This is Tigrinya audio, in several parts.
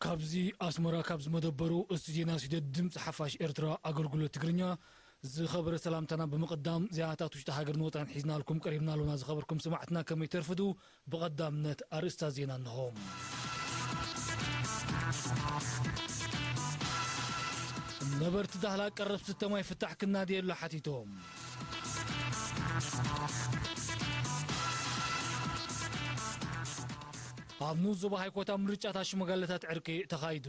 ካብዚ ኣስመራ ካብ ዝመደበሩ ስቱድዮና ስደት ድምፂ ሓፋሽ ኤርትራ ኣገልግሎት ትግርኛ ዝኸበረ ሰላምታና ብምቕዳም፣ ዜናታት ውሽጢ ሃገርን ወፃኢን ሒዝናልኩም ቀሪብና ኣለና። ዝኸበርኩም ሰማዕትና ከመይ ተርፍዱ? ብቐዳምነት ኣርእስታት ዜና እንሆ። ነበርቲ ዳህላክ ቀረብ ዝስተ ማይ ፍታሕ ክናደየሉ ሓቲቶም። ኣብ ንኡስ ዞባ ሃይኮታ ምርጫታት ሽማግለታት ዕርቂ ተኻይዱ።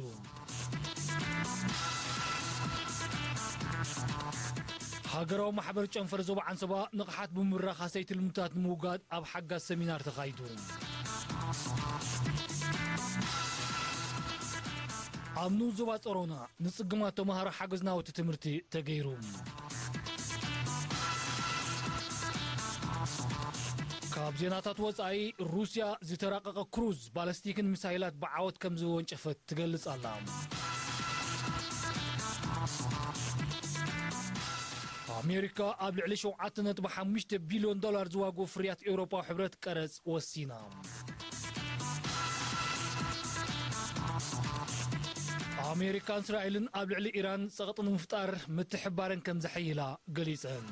ሃገራዊ ማሕበር ጨንፈር ዞባ ዓንሰባ ንቕሓት ብምብራኽ ሃሰይቲ ልምድታት ንምውጋድ ኣብ ሓጋዝ ሰሚናር ተኻይዱ። ኣብ ንኡስ ዞባ ጸሮና ንጽግማት ተመሃሮ ሓገዝ ናውቲ ትምህርቲ ተገይሩ። ካብ ዜናታት ወጻኢ፣ ሩስያ ዝተራቀቐ ክሩዝ ባለስቲክን ሚሳይላት ብዓወት ከም ዝወንጨፈት ትገልጽ ኣላ። ኣሜሪካ ኣብ ልዕሊ ሸውዓተ ነጥቢ ሓሙሽተ ቢልዮን ዶላር ዝዋግኡ ፍርያት ኤውሮጳዊ ሕብረት ቀረጽ ወሲና። ኣሜሪካን እስራኤልን ኣብ ልዕሊ ኢራን ጸቕጢ ንምፍጣር ምትሕባረን ከም ዘሐይላ ገሊጸን።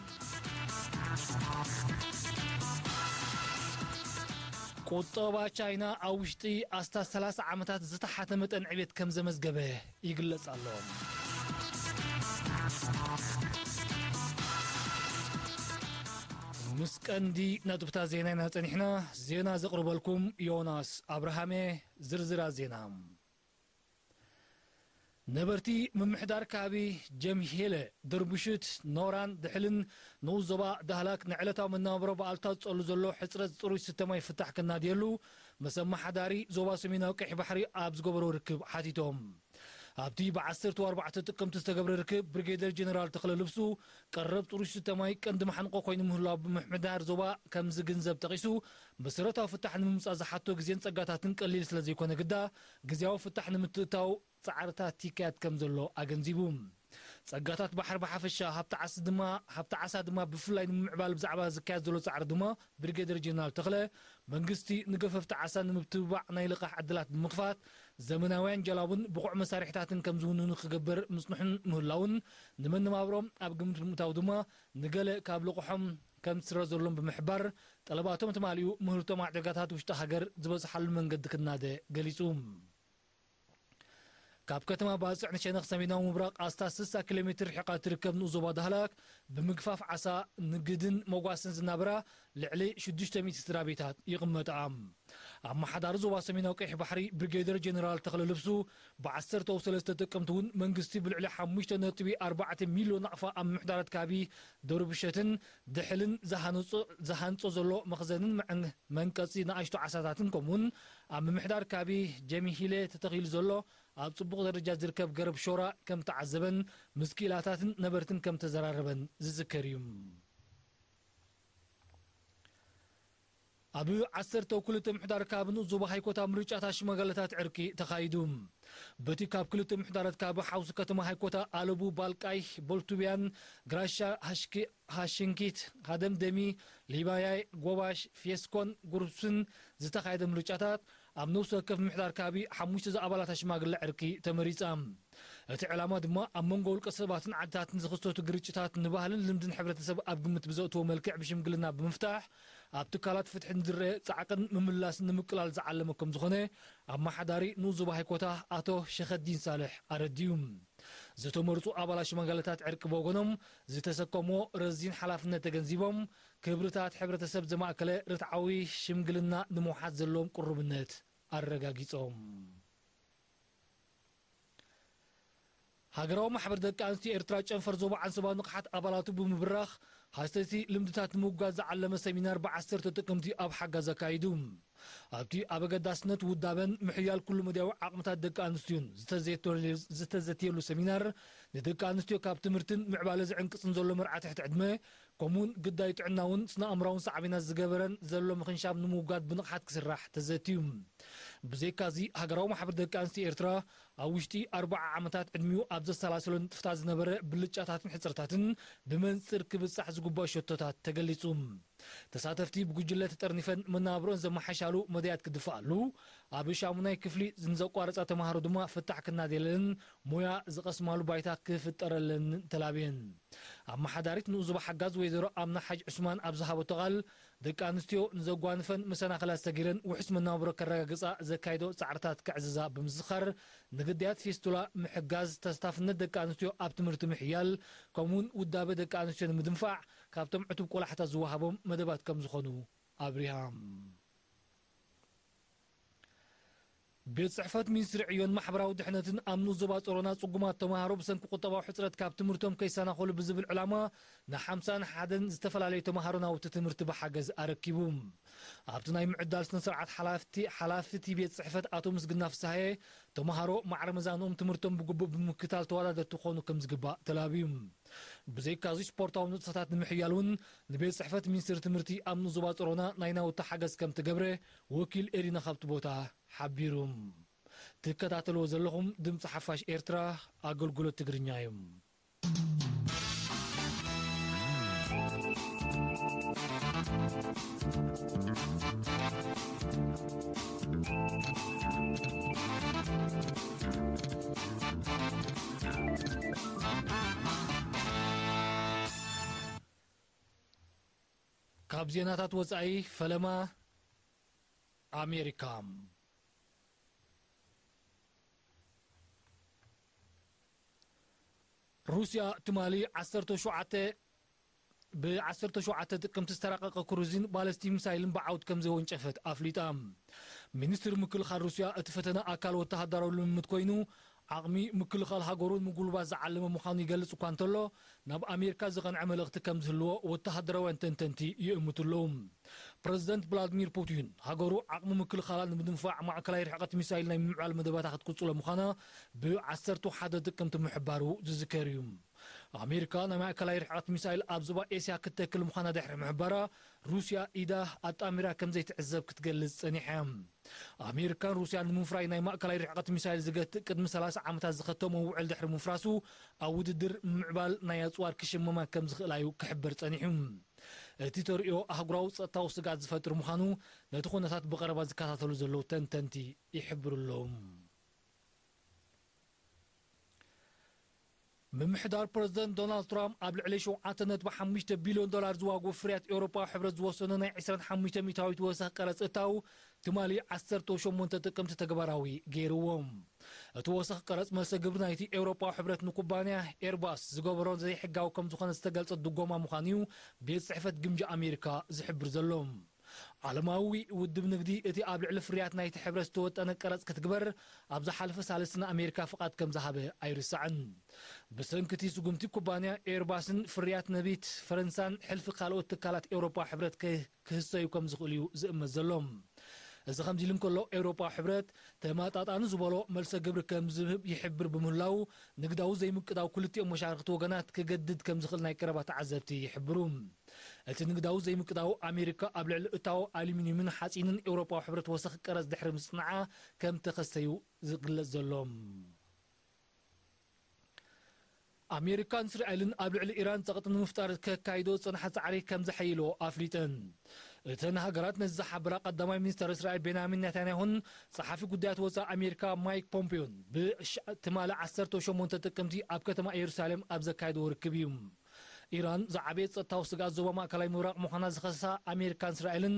ቁጠባ ቻይና ኣብ ውሽጢ ኣስታት ሰላሳ ዓመታት ዝተሓተ መጠን ዕቤት ከም ዘመዝገበ ይግለጽ ኣሎ። ምስ ቀንዲ ነጥብታት ዜና ኢና ጸኒሕና። ዜና ዘቕርበልኩም ዮናስ ኣብርሃሜ። ዝርዝራት ዜና። ነበርቲ ምምሕዳር ከባቢ ጀምሄለ፣ ደርቡሽት፣ ኖራን ድሕልን ንኡስ ዞባ ዳህላክ ንዕለታዊ መነባብሮ ብኣሉታ ዝጸሉ ዘሎ ሕጽረት ጽሩይ ዝስተ ማይ ፍታሕ ክናድየሉ ምስ ኣመሓዳሪ ዞባ ሰሜናዊ ቀይሕ ባሕሪ ኣብ ዝገበሮ ርክብ ሓቲቶም። ኣብቲ ብዓሰርተ ኣርባዕተ ጥቅምቲ ዝተገብረ ርክብ፣ ብሪጌደር ጀነራል ተኽለ ልብሱ፣ ቀረብ ጽሩይ ዝስተ ማይ ቀንዲ ማሕንቆ ኮይኑ ምህላው ብምምሕዳር ዞባ ከም ዝግንዘብ ጠቒሱ፣ መሰረታዊ ፍታሕ ንምምጻእ ዝሓቶ ግዜን ጸጋታትን ቀሊል ስለ ዘይኮነ ግዳ፣ ግዜያዊ ፍታሕ ንምትእታው ጻዕርታት ይካየድ ከም ዘሎ ኣገንዚቡ። ጸጋታት ባሕሪ ብሓፈሻ፣ ሃብቲ ዓሲ ድማ፣ ሃብቲ ዓሳ ድማ ብፍላይ ንምምዕባል ብዛዕባ ዝካየድ ዘሎ ጻዕሪ ድማ፣ ብሪጌደር ጀነራል ተኽለ፣ መንግስቲ ንገፈፍቲ ዓሳ ንምትብባዕ ናይ ልቓሕ ዕድላት ብምኽፋት፣ ዘመናውያን ጀላቡን ብቑዕ መሳርሒታትን ከም ዝውንኑ ክገብር ምጽንሑን ምህላውን፣ ንመነባብሮም ኣብ ግምት ብምእታው ድማ፣ ንገለ ካብ ልቑሖም ከም ዝስረዘሎም ብምሕባር፣ ጠለባቶም ትማሊኡ ምህርቶም ኣብ ዕዳጋታት ውሽጢ ሃገር ዝበዝሓሉ መንገዲ ክናደ ገሊጹ። ካብ ከተማ ባጽዕ ንሸነኽ ሰሜናዊ ምብራቕ ኣስታት ስሳ ኪሎ ሜትር ርሒቓ እትርከብ ንኡስ ዞባ ዳህላክ፣ ብምግፋፍ ዓሳ፣ ንግድን መጓስን ዝናበራ ልዕሊ ሽዱሽተ ሚእቲ ስድራ ቤታት ይቕመጣ። ኣመሓዳሪ ዞባ ሰሜናዊ ቀይሕ ባሕሪ ብሪጌደር ጀነራል ተኽለ ልብሱ፣ ብዓሰርተው ሰለስተ ጥቅምቲ እውን መንግስቲ ብልዕሊ ሓሙሽተ ነጥቢ ኣርባዕተ ሚልዮን ናቕፋ ኣብ ምምሕዳራት ከባቢ ደርቡሸትን ድሕልን ዝሃነጾ፣ ዝሃንጾ ዘሎ መኽዘንን መዐን-፣ መንቀጺ ንኣሽቱ ዓሳታትን ከምኡውን ኣብ ምምሕዳር ከባቢ ጀሚሂለ ተተኺሉ ዘሎ ኣብ ጽቡቕ ደረጃ ዝርከብ ገረብ ሾራ ከም ተዓዘበን ምስ ክኢላታትን ነበርትን ከም ተዘራረበን ዝዝከር እዩ። ኣብ ዓሰርተው ክልተ ምሕዳር ካብ ንኡስ ዞባ ሃይኮታ ምርጫታት ሽማግለታት ዕርቂ ተኻይዱ። በቲ ካብ ክልተ ምሕዳራት ካብ ሓውሲ ከተማ ሃይኮታ ኣለቡ፣ ባልቃይ፣ ቦልቱብያን፣ ግራሻ፣ ሃሽኪ-፣ ሃሽንኪት፣ ሃደምደሚ፣ ሊባያይ፣ ጎባሽ፣ ፌስኮን ጉርብስን ዝተኻየደ ምርጫታት ኣብ ነፍሲ ወከፍ ምሕዳር ከባቢ ሓሙሽተ ዝኣባላታ ሽማግለ ዕርቂ ተመሪጻ። እቲ ዕላማ ድማ ኣብ መንጎ ውልቀ ሰባትን ዓድታትን ዝኽሰቱ ግርጭታት ንባህልን ልምድን ሕብረተሰብ ኣብ ግምት ብዘእትዎ መልክዕ ብሽምግልና ብምፍታሕ፣ ኣብ ትካላት ፍትሒ ንዝረአ ጻዕቅን ምምላስን ንምቅላል ዝዓለመ ከም ዝኾነ ኣመሓዳሪ ንኡስ ዞባ ሃይኮታ ኣቶ ሸኸዲን ሳልሕ ኣረድዩ። ዝተመርጹ ኣባላት ሽማግለታት ዕርቂ ብወገኖም ዝተሰከምዎ ረዚን ሓላፍነት ተገንዚቦም፣ ክብርታት ሕብረተሰብ ዘማእከለ ርትዓዊ ሽምግልና ንምውሓስ ዘለዎም ቅሩብነት ኣረጋጊጾም። ሃገራዊ ማሕበር ደቂ ኣንስትዮ ኤርትራ ጨንፈር ዞባ ዓንሰባ ንቕሓት ኣባላቱ ብምብራኽ፣ ሃሰይቲ ልምድታት ንምውጋድ ዝዓለመ ሰሚናር ብዓሰርተ ጥቅምቲ ኣብ ሓጋዝ ኣካይዱ። ኣብቲ ኣብ ኣገዳስነት ውዳበን ምሕያል ኩሉ መዳያዊ ዓቕምታት ደቂ ኣንስትዮን ዝተዘየተሉ-፣ ዝተዘትየሉ ሰሚናር፣ ንደቂ ኣንስትዮ ካብ ትምህርትን ምዕባለ ዝዕንቅጽን ዘሎ መርዓ ትሕቲ ዕድመ፣ ከምኡውን ግዳይ ጥዕናውን ስነ ኣእምራውን ሳዕቤናት ዝገበረን ዘሎ ምኽንሻብ ንምውጋድ ብንቕሓት ክስራሕ ተዘትዩ። ብዘይካዚ፣ ሃገራዊ ማሕበር ደቂ ኣንስትዮ ኤርትራ ኣብ ውሽጢ ኣርብዓ ዓመታት ዕድሚኡ ኣብ ዘሰላሰሎ ንጥፍታት ዝነበረ ብልጫታትን ሕጽርታትን ብመንጽር ክብጻሕ ዝግባእ ሸቶታት ተገሊጹ። ተሳተፍቲ ብጉጅለ ተጠርኒፈን መናብሮን ዘመሓሻሉ መዳያት ክድፍኣሉ፣ ኣብ ሻሙናይ ክፍሊ ንዘቋረጻ ተማሃሮ ድማ ፍታሕ ክናደየለን ሞያ ዝቐስማሉ ባይታ ክፍጠረለን ተላብየን። ኣመሓዳሪት ንኡዙባ ሓጋዝ ወይዘሮ ኣምና ሓጅ ዑስማን ኣብ ዝሃበቶ ቃል፣ ደቂ ኣንስትዮ ንዘጓንፈን መሰናኽላት ሰጊረን ውሑስ መነባብሮ ከረጋግጻ ዘካይዶ ጻዕርታት ክዕዝዛ ብምዝኻር፣ ንግዳያት ፌስቱላ ምሕጋዝ፣ ተስታፍነት ደቂ ኣንስትዮ ኣብ ትምህርቲ ምሕያል፣ ከምኡውን ውዳበ ደቂ ኣንስትዮ ንምድንፋዕ ካብቶም ዕቱብ ቆላሕታ ዝወሃቦም መደባት ከም ዝኾኑ ኣብሪሃ። ቤት ጽሕፈት ሚኒስትሪ ዕዮን ማሕበራዊ ድሕነትን ኣብ ንኡስ ዞባ ጾሮና ጽጉማት ተማሃሮ ብሰንኪ ቁጠባዊ ሕጽረት ካብ ትምህርቶም ከይሰናኸሉ ብዝብል ዕላማ ንሓምሳን ሓደን ዝተፈላለዩ ተማሃሮ ናውቲ ትምህርቲ ብሓገዝ ኣረኪቡ። ኣብቲ ናይ ምዕዳል ስነ ስርዓት ሓላፍቲ፣ ሓላፊ እቲ ቤት ጽሕፈት ኣቶ ምስግና ፍስሃየ፣ ተማሃሮ ማዕረ መዛንኦም ትምህርቶም ብግቡእ ብምክታል ተወዳደርቲ ክኾኑ ከም ዝግባእ ተላብዩ። ብዘይካዚ ስፖርታዊ ንጥፈታት ንምሕያል እውን ንቤት ጽሕፈት ሚኒስትሪ ትምህርቲ ኣብ ንኡስ ዞባ ጾሮና ናይ ናውቲ ሓገዝ ከም ትገብረ ወኪል ኤሪና ካብቲ ቦታ ሓቢሩ። ትከታተልዎ ዘለኹም ድምፂ ሓፋሽ ኤርትራ ኣገልግሎት ትግርኛ እዩ። ካብ ዜናታት ወጻኢ ፈለማ ኣሜሪካ። ሩስያ ትማሊ ዓሰርተ ሸውዓተ፣ ብ ዓሰርተ ሸውዓተ ጥቅምቲ ዝተራቀቀ ክሩዝን ባለስቲክ ሚሳይልን ብዓውት ከም ዘወንጨፈት ኣፍሊጣ። ሚኒስትሪ ምክልኻል ሩስያ እቲ ፈተነ ኣካል ወተሃደራዊ ልምምድ ኮይኑ፣ ዓቕሚ ምክልኻል ሃገሩ ንምጉልባት ዝዓለመ ምዃኑ ይገልጽ እኳ እንተሎ፣ ናብ ኣሜሪካ ዝቐንዐ መልእኽቲ ከም ዝህልዎ ወተሃደራውያን ተንተንቲ ይእምቱ ኣለዉ። ፕረዚደንት ቭላድሚር ፑቲን፣ ሃገሩ ዓቕሚ ምክልኻላ ንምድንፋዕ ማእከላይ ርሕቀት ሚሳይል ናይ ምምዕባል መደባታ ክትቅጽሎ ምዃና ብ ዓሰርተ ሓደ ጥቅምቲ ምሕባሩ ዝዝከር እዩ። ኣሜሪካ ናይ ማእከላይ ርሕቀት ሚሳይል ኣብ ዞባ ኤስያ ክትተክል ምዃና ድሕሪ ምሕባራ፣ ሩስያ ኢዳ ኣጣሚራ ከም ዘይትዕዘብ ክትገልጽ ጸኒሓ እያ። ኣሜሪካን ሩስያን ንምፍራይ ናይ ማእከላይ ርሕቀት ሚሳይል ዝገትእ ቅድሚ ሰላሳ ዓመታት ዝኸተሞ ውዕል ድሕሪ ምፍራሱ፣ ኣብ ውድድር ምምዕባል ናይ ኣጽዋር ክሽመማ ከም ዝኽእላ እዩ ክሕበር ጸኒሑ። እቲ ተርእዮ ኣህጉራዊ ጸጥታዊ ስግኣት ዝፈጥር ምዃኑ ነቲ ኩነታት ብቐረባ ዝከታተሉ ዘለዉ ተንተንቲ ይሕብሩ ኣለዉ። ምምሕዳር ፕረዚደንት ዶናልድ ትራምፕ ኣብ ልዕሊ ሸውዓተ ነጥቢ ሓሙሽተ ቢልዮን ዶላር ዝዋግኡ ፍርያት ኤውሮጳዊ ሕብረት ዝወሰኖ ናይ ዕስራን ሓሙሽተ ሚእታዊት ወሰኽ ቀረጽ እታው ትማሊ ዓሰርተ ሸሞንተ ጥቅምቲ ተግባራዊ ገይርዎ። እቲ ወሰኽ ቀረጽ መልሰ ግብሪ ናይቲ ኤውሮጳዊ ሕብረት ንኩባንያ ኤርባስ ዝገበሮ ዘይሕጋዊ ከም ዝኾነ ዝተገልጸ ድጎማ ምዃኑ እዩ ቤት ጽሕፈት ግምጃ ኣሜሪካ ዝሕብር ዘሎ። ዓለማዊ ውድብ ንግዲ እቲ ኣብ ልዕሊ ፍርያት ናይቲ ሕብረት ዝተወጠነ ቀረጽ ክትግበር ኣብ ዝሓለፈ ሳልስቲ ንኣሜሪካ ፍቓድ ከም ዝሃበ ኣይርሳዕን። ብሰንኪ እቲ ስጉምቲ ኩባንያ ኤርባስን ፍርያት ነቢት ፈረንሳን ሕልፊ ካልኦት ትካላት ኤውሮጳ ሕብረት ከ-፣ ክህሰዩ ከም ዝኽእሉ እዩ ዝእመት ዘሎ። እዚ ከምዚ ኢሉ እንከሎ ኤውሮጳ ሕብረት ተመጣጣኒ ዝበሎ መልሰ ግብሪ ከም ዝህብ ይሕብር ብምህላው ንግዳዊ ዘይምቅዳው ክልቲኦም መሻርክቲ ወገናት ክገድድ ከም ዝኽእል ናይ ቀረባ ተዓዘብቲ ይሕብሩ። እቲ ንግዳዊ ዘይምቅዳው ኣሜሪካ ኣብ ልዕሊ እታዎ ኣሉሚንዩምን ሓጺንን ኤውሮጳዊ ሕብረት ወሰኽ ቀረጽ ድሕሪ ምጽንዓ ከም ተኸሰዩ ዝግለጽ ዘሎ። ኣሜሪካን እስራኤልን ኣብ ልዕሊ ኢራን ጸቕጢ ንምፍጣር ከካይዶ ዝጸንሓ ጻዕሪ ከም ዘሐይሎ ኣፍሊጠን። እተን ሃገራት ነዚ ዝሓበራ ቀዳማይ ሚኒስተር እስራኤል ቤንያሚን ኔታንያሁን ጸሓፊ ጉዳያት ወጻኢ ኣሜሪካ ማይክ ፖምፒዮን ብሽ-፣ ትማሊ ዓሰርተ ሸሞንተ ጥቅምቲ ኣብ ከተማ ኢየሩሳሌም ኣብ ዘካየድዎ ርክብ እዩ። ኢራን ዝዓበየ ጸጥታዊ ስግኣት ዞባ ማእከላይ ምብራቕ ምዃና ዝኸሰሳ ኣሜሪካን እስራኤልን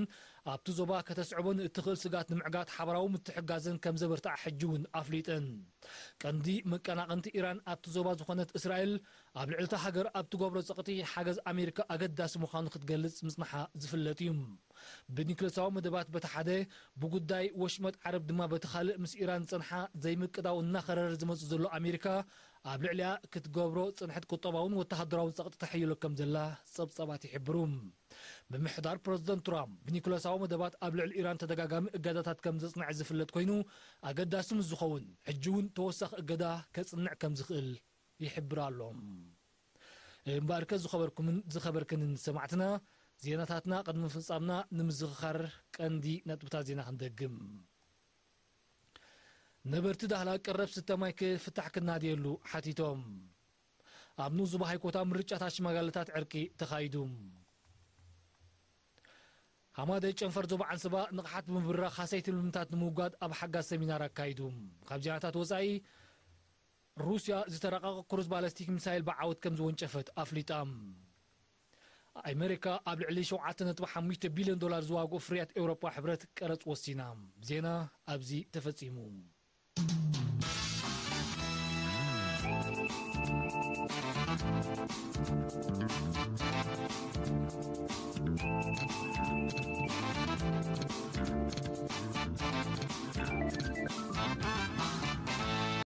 ኣብቲ ዞባ ከተስዕቦ ንእትኽእል ስግኣት ንምዕጋት ሓበራዊ ምትሕጋዘን ከም ዘበርትዓ ሕጂ እውን ኣፍሊጠን። ቀንዲ መቀናቕንቲ ኢራን ኣብቲ ዞባ ዝኾነት እስራኤል ኣብ ልዕሊ እታ ሃገር ኣብ ትገብሮ ጸቕጢ ሓገዝ ኣሜሪካ ኣገዳሲ ምዃኑ ክትገልጽ ምጽንሓ ዝፍለጥ እዩ። ብኒክለሳዊ መደባት በቲ ሓደ፣ ብጉዳይ ወሽመጥ ዓረብ ድማ በቲ ካልእ ምስ ኢራን ዝጸንሓ ዘይምቅዳው እናኸረረ ዝመጽእ ዘሎ ኣሜሪካ ኣብ ልዕሊኣ ክትገብሮ ዝጸንሐት ቁጠባውን ወተሃደራውን ጸቕጢ ተሐይሎ ከም ዘላ ጸብጻባት ይሕብሩ። ምምሕዳር ፕረዚደንት ትራምፕ ብኒኩለሳዊ መደባት ኣብ ልዕሊ ኢራን ተደጋጋሚ እገዳታት ከም ዘጽንዐ ዝፍለጥ ኮይኑ፣ ኣገዳሲ ምስ ዝኸውን ሕጂ እውን ተወሳኺ እገዳ ከጽንዕ ከም ዝኽእል ይሕብር ኣሎ። እምበኣርከ ዝኸበርኩምን ዝኸበርክንን ሰማዕትና፣ ዜናታትና ቅድሚ ምፍጻምና ንምዝኽኻር ቀንዲ ነጥብታት ዜና ክንደግም። ነበርቲ ዳህላክ ቀረብ ስተ ማይ ክፍታሕ ክናድየሉ ሓቲቶም። ኣብ ንኡስ ዞባ ሃይኮታ ምርጫታት ሽማግለታት ዕርቂ ተኻይዱ። ሃማደይ ጨንፈር ዞባ ዓንሰባ ንቕሓት ብምብራኽ ሃሰይቲ ልምታት ንምውጋድ ኣብ ሓጋዝ ሰሚናር ኣካይዱ። ካብ ዜናታት ወጻኢ፣ ሩስያ ዝተራቐቐ ክሩዝ ባለስቲክ ሚሳይል ብዓወት ከም ዝወንጨፈት ኣፍሊጣ። ኣሜሪካ ኣብ ልዕሊ ሸውዓተ ነጥቢ ሓሙሽተ ቢልዮን ዶላር ዝዋግኡ ፍርያት ኤውሮጳ ሕብረት ቀረጽ ወሲና። ዜና ኣብዚ ተፈጺሙ።